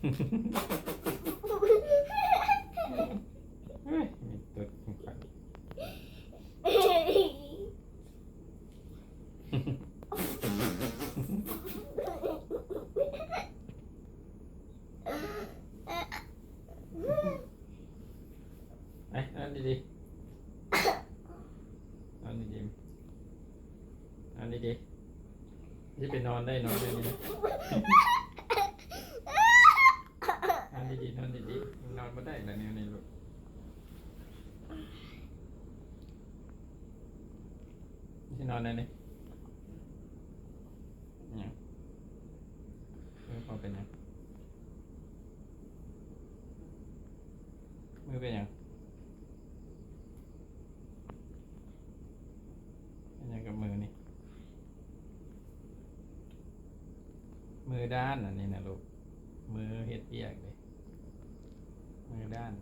ເອີຍ ມີຕົດຂອງຂ້ອຍ. ໄປ ນອນດີໆ ນອນດີໆ ນອນດີໆ. ຢ່າໄປນອນໄດ້ ນອນໄດ້ນີ້ ນອນດີໆ ນອນດີໆ. ນອນບໍ່ໄດ້ລະແນວນີ້ລູກ. ຊິນອນໄດ້ນີ້ ຫຍັງ? ມືພໍ່ເປັນຫຍັງ? ມືເປັນຫຍັງ? ເປັນຫຍັງກັບມືນີ້? ມືດ້ານອັນນີ້ນະລູກ ມືເຮັດວຽກເດ້ ມືດ້ານ.